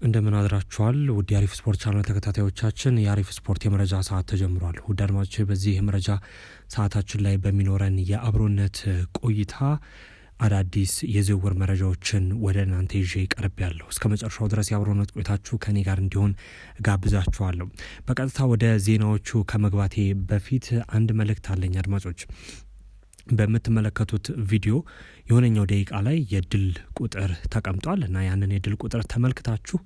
እንደምን አድራችኋል ውድ የአሪፍ ስፖርት ቻናል ተከታታዮቻችን፣ የአሪፍ ስፖርት የመረጃ ሰዓት ተጀምሯል። ውድ አድማጮች፣ በዚህ የመረጃ ሰዓታችን ላይ በሚኖረን የአብሮነት ቆይታ አዳዲስ የዝውውር መረጃዎችን ወደ እናንተ ይዤ ቀርቤያለሁ። እስከ መጨረሻው ድረስ የአብሮነት ቆይታችሁ ከኔ ጋር እንዲሆን ጋብዛችኋለሁ። በቀጥታ ወደ ዜናዎቹ ከመግባቴ በፊት አንድ መልእክት አለኝ አድማጮች። በምትመለከቱት ቪዲዮ የሆነኛው ደቂቃ ላይ የድል ቁጥር ተቀምጧል እና ያንን የድል ቁጥር ተመልክታችሁ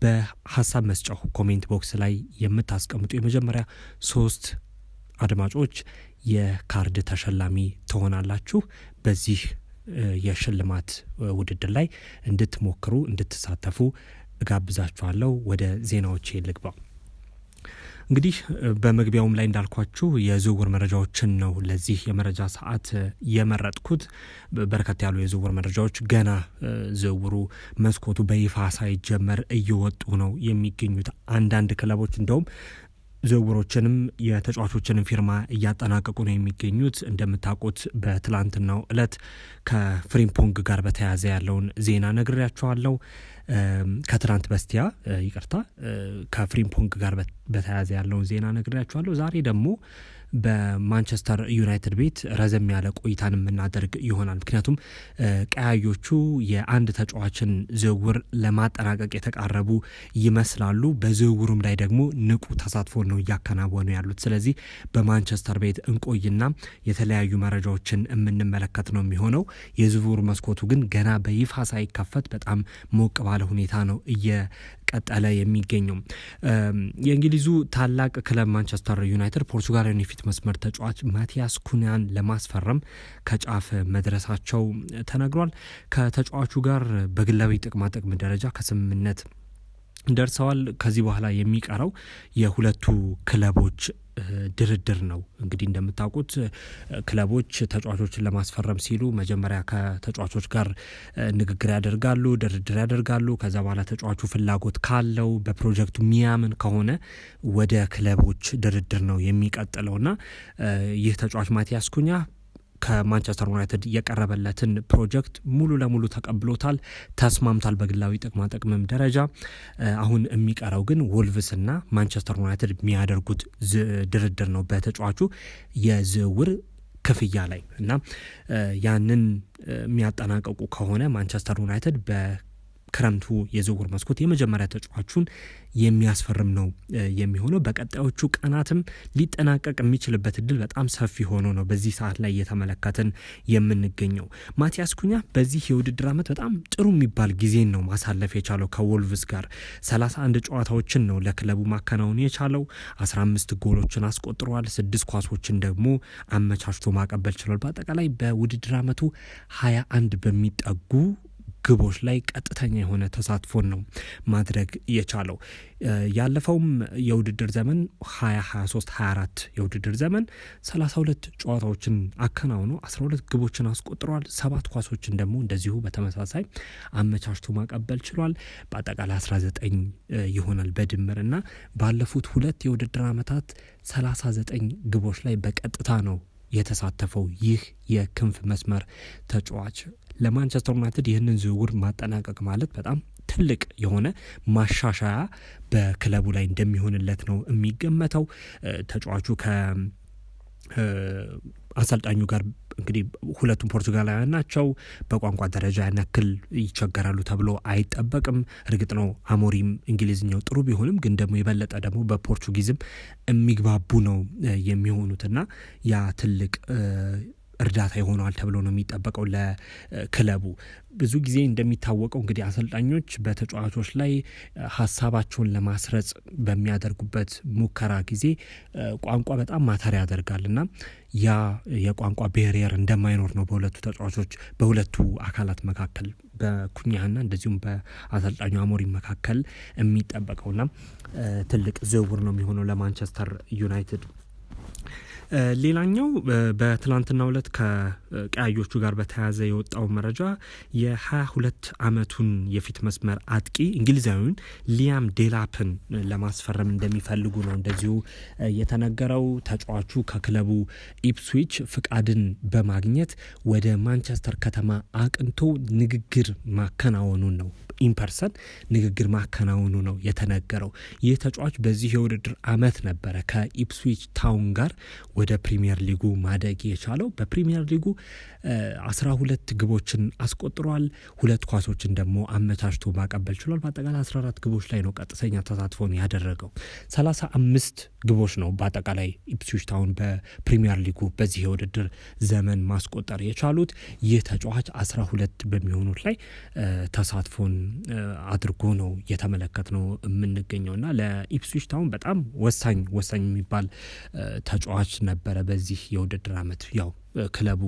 በሀሳብ መስጫው comment box ላይ የምታስቀምጡ የመጀመሪያ ሶስት አድማጮች የካርድ ተሸላሚ ትሆናላችሁ። በዚህ የሽልማት ውድድር ላይ እንድትሞክሩ እንድትሳተፉ እጋብዛችኋለሁ። ወደ ዜናዎቼ ልግባ። እንግዲህ በመግቢያውም ላይ እንዳልኳችሁ የዝውውር መረጃዎችን ነው ለዚህ የመረጃ ሰዓት የመረጥኩት። በርከት ያሉ የዝውውር መረጃዎች ገና ዝውውሩ መስኮቱ በይፋ ሳይጀመር እየወጡ ነው የሚገኙት። አንዳንድ ክለቦች እንደውም ዝውውሮችንም የተጫዋቾችንም ፊርማ እያጠናቀቁ ነው የሚገኙት። እንደምታውቁት በትላንትናው እለት ከፍሪምፖንግ ጋር በተያያዘ ያለውን ዜና ነግሬያችኋለሁ። ከትናንት በስቲያ ይቅርታ፣ ከፍሪምፖንግ ጋር በተያያዘ ያለውን ዜና ነግሬያችኋለሁ። ዛሬ ደግሞ በማንቸስተር ዩናይትድ ቤት ረዘም ያለ ቆይታን የምናደርግ ይሆናል። ምክንያቱም ቀያዮቹ የአንድ ተጫዋችን ዝውውር ለማጠናቀቅ የተቃረቡ ይመስላሉ። በዝውውሩም ላይ ደግሞ ንቁ ተሳትፎ ነው እያከናወኑ ያሉት። ስለዚህ በማንቸስተር ቤት እንቆይና የተለያዩ መረጃዎችን የምንመለከት ነው የሚሆነው። የዝውውር መስኮቱ ግን ገና በይፋ ሳይከፈት በጣም ሞቅ ባለ ሁኔታ ነው እየቀጠለ የሚገኘው። የእንግሊዙ ታላቅ ክለብ ማንቸስተር ዩናይትድ ፖርቹጋላዊውን የፊት መስመር ተጫዋች ማቲያስ ኩኛን ለማስፈረም ከጫፍ መድረሳቸው ተነግሯል። ከተጫዋቹ ጋር በግላዊ ጥቅማጥቅም ደረጃ ከስምምነት ደርሰዋል። ከዚህ በኋላ የሚቀረው የሁለቱ ክለቦች ድርድር ነው። እንግዲህ እንደምታውቁት ክለቦች ተጫዋቾችን ለማስፈረም ሲሉ መጀመሪያ ከተጫዋቾች ጋር ንግግር ያደርጋሉ፣ ድርድር ያደርጋሉ። ከዛ በኋላ ተጫዋቹ ፍላጎት ካለው፣ በፕሮጀክቱ ሚያምን ከሆነ ወደ ክለቦች ድርድር ነው የሚቀጥለውና ይህ ተጫዋች ማቲያስ ኩኛ ከማንቸስተር ዩናይትድ የቀረበለትን ፕሮጀክት ሙሉ ለሙሉ ተቀብሎታል፣ ተስማምቷል። በግላዊ ጥቅማ ጥቅምም ደረጃ አሁን የሚቀረው ግን ወልቭስና ማንቸስተር ዩናይትድ የሚያደርጉት ድርድር ነው በተጫዋቹ የዝውውር ክፍያ ላይ። እና ያንን የሚያጠናቀቁ ከሆነ ማንቸስተር ዩናይትድ በክረምቱ የዝውውር መስኮት የመጀመሪያ ተጫዋቹን የሚያስፈርም ነው የሚሆነው። በቀጣዮቹ ቀናትም ሊጠናቀቅ የሚችልበት እድል በጣም ሰፊ ሆኖ ነው በዚህ ሰዓት ላይ እየተመለከትን የምንገኘው። ማቲያስ ኩኛ በዚህ የውድድር ዓመት በጣም ጥሩ የሚባል ጊዜን ነው ማሳለፍ የቻለው ከወልቭስ ጋር። 31 ጨዋታዎችን ነው ለክለቡ ማከናወን የቻለው። 15 ጎሎችን አስቆጥሯል። ስድስት ኳሶችን ደግሞ አመቻችቶ ማቀበል ችሏል። በአጠቃላይ በውድድር ዓመቱ 21 በሚጠጉ ግቦች ላይ ቀጥተኛ የሆነ ተሳትፎን ነው ማድረግ የቻለው። ያለፈውም የውድድር ዘመን 2023 24 የውድድር ዘመን 32 ጨዋታዎችን አከናውኖ 12 ግቦችን አስቆጥሯል። ሰባት ኳሶችን ደግሞ እንደዚሁ በተመሳሳይ አመቻችቶ ማቀበል ችሏል። በአጠቃላይ 19 ይሆናል በድምር። እና ባለፉት ሁለት የውድድር ዓመታት 39 ግቦች ላይ በቀጥታ ነው የተሳተፈው ይህ የክንፍ መስመር ተጫዋች። ለማንቸስተር ዩናይትድ ይህንን ዝውውር ማጠናቀቅ ማለት በጣም ትልቅ የሆነ ማሻሻያ በክለቡ ላይ እንደሚሆንለት ነው የሚገመተው። ተጫዋቹ ከ አሰልጣኙ ጋር እንግዲህ ሁለቱም ፖርቱጋላውያን ናቸው። በቋንቋ ደረጃ ያን ያክል ይቸገራሉ ተብሎ አይጠበቅም። እርግጥ ነው አሞሪም እንግሊዝኛው ጥሩ ቢሆንም ግን ደግሞ የበለጠ ደግሞ በፖርቱጊዝም የሚግባቡ ነው የሚሆኑትና ያ ትልቅ እርዳታ ይሆነዋል ተብሎ ነው የሚጠበቀው ለክለቡ። ብዙ ጊዜ እንደሚታወቀው እንግዲህ አሰልጣኞች በተጫዋቾች ላይ ሀሳባቸውን ለማስረጽ በሚያደርጉበት ሙከራ ጊዜ ቋንቋ በጣም matter ያደርጋል እና ያ የቋንቋ barrier እንደማይኖር ነው በሁለቱ ተጫዋቾች፣ በሁለቱ አካላት መካከል፣ በኩኛና እንደዚሁም በአሰልጣኙ አሞሪም መካከል የሚጠበቀውና ትልቅ ዝውውር ነው የሚሆነው ለማንቸስተር ዩናይትድ። ሌላኛው በትላንትናው ዕለት ከቀያዮቹ ጋር በተያያዘ የወጣው መረጃ የ22 ዓመቱን የፊት መስመር አጥቂ እንግሊዛዊውን ሊያም ዴላፕን ለማስፈረም እንደሚፈልጉ ነው እንደዚሁ የተነገረው። ተጫዋቹ ከክለቡ ኢፕስዊች ፍቃድን በማግኘት ወደ ማንቸስተር ከተማ አቅንቶ ንግግር ማከናወኑን ነው in person ንግግር ማከናወኑ ነው የተነገረው። ይህ ተጫዋች በዚህ የውድድር አመት ነበረ ከኢፕስዊች ታውን ጋር ወደ ፕሪሚየር ሊጉ ማደግ የቻለው። በፕሪሚየር ሊጉ 12 ግቦችን አስቆጥሯል። 2 ኳሶችን ደግሞ አመቻችቶ ማቀበል ችሏል። በአጠቃላይ 14 ግቦች ላይ ነው ቀጥተኛ ተሳትፎን ያደረገው። 35 ግቦች ነው በአጠቃላይ ኢፕስዊች ታውን በፕሪሚየር ሊጉ በዚህ የውድድር ዘመን ማስቆጠር የቻሉት። ይህ ተጫዋች 12 በሚሆኑት ላይ ተሳትፎን አድርጎ ነው እየተመለከት ነው የምንገኘው እና ለኢፕስዊች ታውን በጣም ወሳኝ ወሳኝ የሚባል ተጫዋች ነበረ በዚህ የውድድር አመት። ያው ክለቡ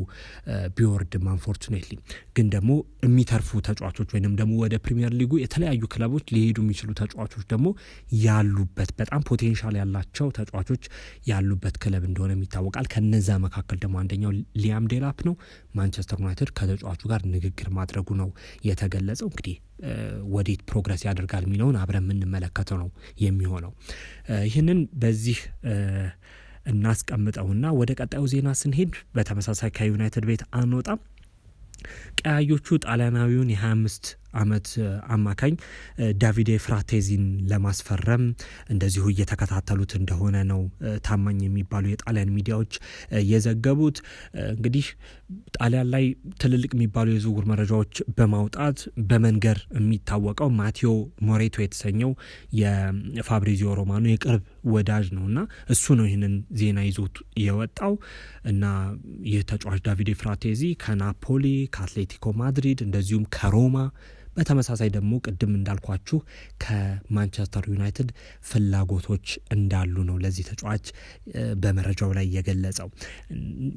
ቢወርድም unfortunately ግን ደግሞ የሚተርፉ ተጫዋቾች ወይንም ደግሞ ወደ ፕሪሚየር ሊጉ የተለያዩ ክለቦች ሊሄዱ የሚችሉ ተጫዋቾች ደግሞ ያሉበት፣ በጣም potential ያላቸው ተጫዋቾች ያሉበት ክለብ እንደሆነ ይታወቃል። ከነዛ መካከል ደግሞ አንደኛው ሊያም ዴላፕ ነው። ማንቸስተር ዩናይትድ ከተጫዋቹ ጋር ንግግር ማድረጉ ነው የተገለጸው። እንግዲህ ወዴት progress ያደርጋል የሚለውን አብረን የምንመለከተው ነው የሚሆነው። ይህንን በዚህ እናስቀምጠውና ወደ ቀጣዩ ዜና ስንሄድ በተመሳሳይ ከዩናይትድ ቤት አንወጣም። ቀያዮቹ ጣሊያናዊውን የ25 አመት አማካኝ ዳቪዴ ፍራቴዚን ለማስፈረም እንደዚሁ እየተከታተሉት እንደሆነ ነው ታማኝ የሚባሉ የጣሊያን ሚዲያዎች የዘገቡት። እንግዲህ ጣሊያን ላይ ትልልቅ የሚባሉ የዝውውር መረጃዎች በማውጣት በመንገር የሚታወቀው ማቴዎ ሞሬቶ የተሰኘው የፋብሪዚዮ ሮማኖ የቅርብ ወዳጅ ነው እና እሱ ነው ይህንን ዜና ይዞት የወጣው። እና ይህ ተጫዋች ዳቪዴ ፍራቴዚ ከናፖሊ፣ ከአትሌቲኮ ማድሪድ እንደዚሁም ከሮማ፣ በተመሳሳይ ደግሞ ቅድም እንዳልኳችሁ ከማንቸስተር ዩናይትድ ፍላጎቶች እንዳሉ ነው ለዚህ ተጫዋች በመረጃው ላይ የገለጸው።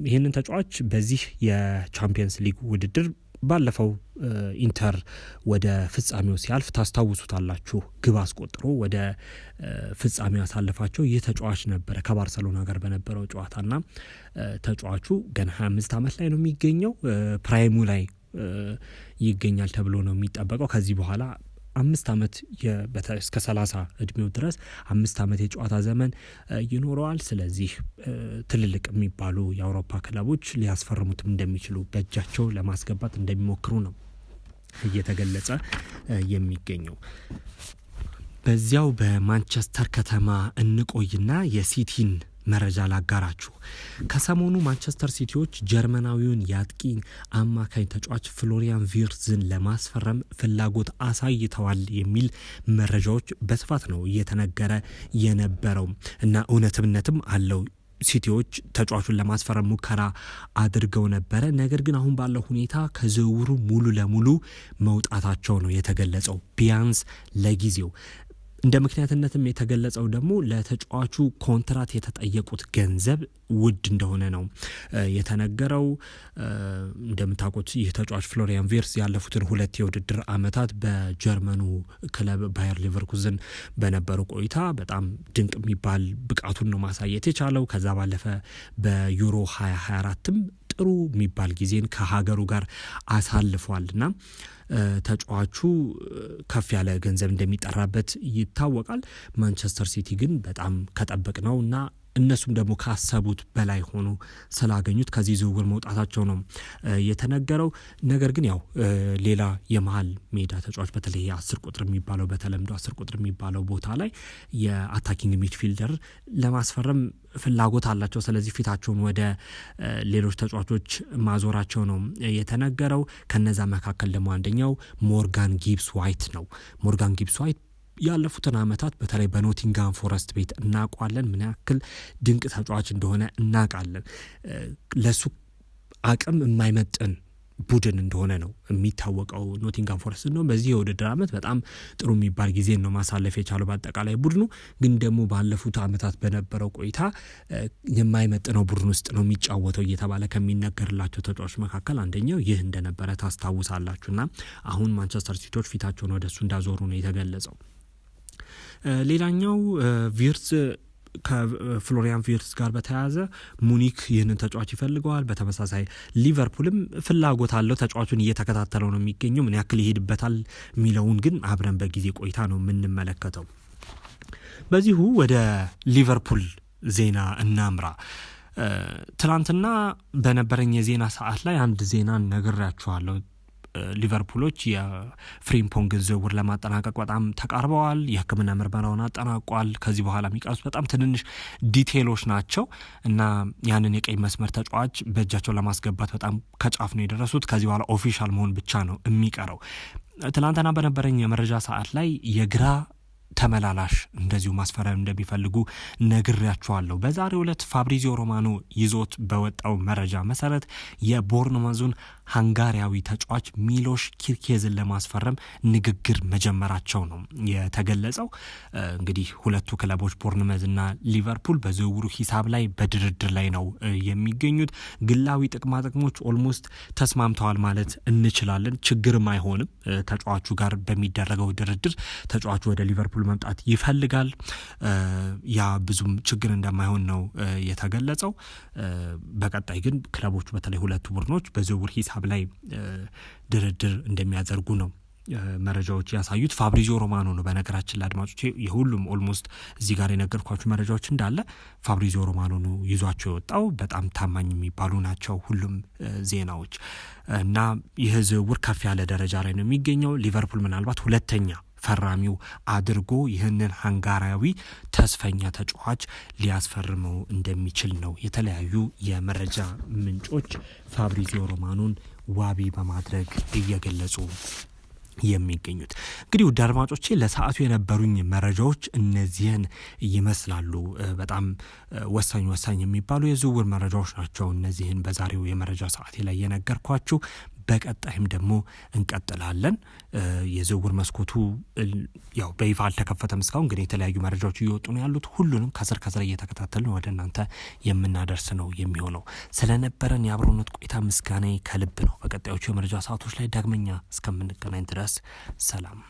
ይህንን ተጫዋች በዚህ የቻምፒየንስ ሊግ ውድድር ባለፈው ኢንተር ወደ ፍጻሜው ሲያልፍ ታስታውሱታላችሁ። ግብ አስቆጥሮ ወደ ፍጻሜው ያሳለፋቸው ይህ ተጫዋች ነበረ ከባርሰሎና ጋር በነበረው ጨዋታና ተጫዋቹ ገና 25 ዓመት ላይ ነው የሚገኘው። Prime ኡ ላይ ይገኛል ተብሎ ነው የሚጠበቀው። ከዚህ በኋላ 5 ዓመት፣ እስከ 30 እድሜው ድረስ 5 ዓመት የጨዋታ ዘመን ይኖረዋል። ስለዚህ ትልልቅ የሚባሉ የአውሮፓ ክለቦች ሊያስፈርሙትም እንደሚችሉ፣ በእጃቸው ለማስገባት እንደሚሞክሩ ነው እየተገለጸ የሚገኘው። በዚያው በማንቸስተር ከተማ እንቆይና የሲቲን መረጃ ላጋራችሁ። ከሰሞኑ ማንቸስተር ሲቲዎች ጀርመናዊውን የአጥቂ አማካኝ ተጫዋች ፍሎሪያን ቪርትዝን ለማስፈረም ፍላጎት አሳይተዋል የሚል መረጃዎች በስፋት ነው እየተነገረ የነበረው እና እውነትነትም አለው። ሲቲዎች ተጫዋቹን ለማስፈረም ሙከራ አድርገው ነበረ። ነገር ግን አሁን ባለው ሁኔታ ከዝውውሩ ሙሉ ለሙሉ መውጣታቸው ነው የተገለጸው፣ ቢያንስ ለጊዜው። እንደ ምክንያትነትም የተገለጸው ደግሞ ለተጫዋቹ ኮንትራት የተጠየቁት ገንዘብ ውድ እንደሆነ ነው የተነገረው። እንደምታውቁት ይህ ተጫዋች ፍሎሪያን ቪርትዝ ያለፉትን 2 የውድድር ዓመታት በጀርመኑ ክለብ ባየር ሌቨርኩዘን በነበረው ቆይታ በጣም ድንቅ የሚባል ብቃቱን ነው ማሳየት የቻለው። ከዛ ባለፈ በዩሮ 2024ም ጥሩ የሚባል ጊዜን ከሀገሩ ጋር አሳልፏል እና ተጫዋቹ ከፍ ያለ ገንዘብ እንደሚጠራበት ይታወቃል። ማንቸስተር ሲቲ ግን በጣም ከጠበቅነው እና እነሱም ደግሞ ካሰቡት በላይ ሆኖ ስላገኙት ከዚህ ዝውውር መውጣታቸው ነው የተነገረው። ነገር ግን ያው ሌላ የመሀል ሜዳ ተጫዋች፣ በተለይ 10 ቁጥር የሚባለው፣ በተለምዶ 10 ቁጥር የሚባለው ቦታ ላይ የ attacking midfielder ለማስፈረም ፍላጎት አላቸው። ስለዚህ ፊታቸውን ወደ ሌሎች ተጫዋቾች ማዞራቸው ነው የተነገረው። ከነዛ መካከል ደግሞ አንደኛው ሞርጋን ጊብስ ዋይት ነው። ሞርጋን ጊብስ ዋይት ያለፉትን ዓመታት በተለይ በኖቲንጋም ፎረስት ቤት እናውቀዋለን። ምን ያክል ድንቅ ተጫዋች እንደሆነ እናውቃለን። ለሱ አቅም የማይመጥን ቡድን እንደሆነ ነው የሚታወቀው። ኖቲንጋም ፎረስት ነው። በዚህ የውድድር ዓመት በጣም ጥሩ የሚባል ጊዜን ነው ማሳለፍ የቻለው በአጠቃላይ ቡድኑ። ግን ደግሞ ባለፉት ዓመታት በነበረው ቆይታ የማይመጥነው ቡድን ውስጥ ነው የሚጫወተው እየተባለ ከሚነገርላቸው ተጫዋቾች መካከል አንደኛው ይህ እንደነበረ ታስታውሳላችሁ። እና አሁን ማንቸስተር ሲቲዎች ፊታቸውን ወደ እሱ እንዳዞሩ ነው የተገለጸው። ሌላኛው ቪርትዝ፣ ከፍሎሪያን ቪርትዝ ጋር በተያያዘ ሙኒክ ይህንን ተጫዋች ይፈልገዋል። በተመሳሳይ ሊቨርፑልም ፍላጎት አለው። ተጫዋቹን እየተከታተለው ነው የሚገኘው። ምን ያክል ይሄድበታል የሚለውን ግን አብረን በጊዜ ቆይታ ነው የምንመለከተው። በዚሁ ወደ ሊቨርፑል ዜና እናምራ። ትናንትና በነበረኝ የዜና ሰዓት ላይ አንድ ዜና ነግሬያችኋለሁ። ሊቨርፑሎች የፍሪምፖንግን ዝውውር ለማጠናቀቅ በጣም ተቃርበዋል። የሕክምና ምርመራውን አጠናቋል። ከዚህ በኋላ የሚቀሩት በጣም ትንንሽ detail ኦች ናቸው እና ያንን የቀኝ መስመር ተጫዋች በእጃቸው ለማስገባት በጣም ከጫፍ ነው የደረሱት። ከዚህ በኋላ official መሆን ብቻ ነው የሚቀረው። ትናንትና በነበረኝ የመረጃ ሰዓት ላይ የግራ ተመላላሽ እንደዚሁ ማስፈረም እንደሚፈልጉ ነግሬያችኋለሁ። በዛሬው ዕለት ፋብሪዚዮ ሮማኖ ይዞት በወጣው መረጃ መሰረት የቦርንማውዙን ሃንጋሪያዊ ተጫዋች ሚሎሽ ኪርኬዝን ለማስፈረም ንግግር መጀመራቸው ነው የተገለጸው። እንግዲህ ሁለቱ ክለቦች ቦርንመዝና ሊቨርፑል በዝውውሩ ሂሳብ ላይ በድርድር ላይ ነው የሚገኙት። ግላዊ ጥቅማ ጥቅሞች almost ተስማምተዋል ማለት እንችላለን። ችግርም አይሆንም። ተጫዋቹ ጋር በሚደረገው ድርድር ተጫዋቹ ወደ ሊቨርፑል መምጣት ይፈልጋል። ያ ብዙም ችግር እንደማይሆን ነው የተገለጸው። በቀጣይ ግን ክለቦቹ በተለይ ሁለቱ ቡድኖች በዝውውር ሂሳብ ላይ ድርድር እንደሚያደርጉ ነው መረጃዎች ያሳዩት። ፋብሪዚዮ ሮማኖ ነው በነገራችን ላይ አድማጮች፣ የሁሉም almost እዚህ ጋር የነገርኳችሁ መረጃዎች እንዳለ ፋብሪዚዮ ሮማኖ ነው ይዟቸው የወጣው። በጣም ታማኝ የሚባሉ ናቸው ሁሉም ዜናዎች እና ይህ ዝውውር ከፍ ያለ ደረጃ ላይ ነው የሚገኘው። ሊቨርፑል ምናልባት ሁለተኛ ፈራሚው አድርጎ ይህንን ሃንጋሪያዊ ተስፈኛ ተጫዋች ሊያስፈርመው እንደሚችል ነው የተለያዩ የመረጃ ምንጮች ፋብሪዚዮ ሮማኖን ዋቢ በማድረግ እየገለጹ የሚገኙት። እንግዲህ ውድ አድማጮቼ ለሰዓቱ የነበሩኝ መረጃዎች እነዚህን ይመስላሉ። በጣም ወሳኝ ወሳኝ የሚባሉ የዝውውር መረጃዎች ናቸው እነዚህን በዛሬው የመረጃ ሰዓቴ ላይ የነገርኳችሁ። በቀጣይም ደግሞ እንቀጥላለን። የዝውውር መስኮቱ ያው በይፋ አልተከፈተም እስካሁን፣ ግን የተለያዩ መረጃዎች እየወጡ ነው ያሉት። ሁሉንም ከስር ከስር እየተከታተልን ወደ እናንተ የምናደርስ ነው የሚሆነው። ስለነበረን የአብሮነት ቆይታ ምስጋናዬ ከልብ ነው። በቀጣዮቹ የመረጃ ሰዓቶች ላይ ዳግመኛ እስከምንገናኝ ድረስ ሰላም።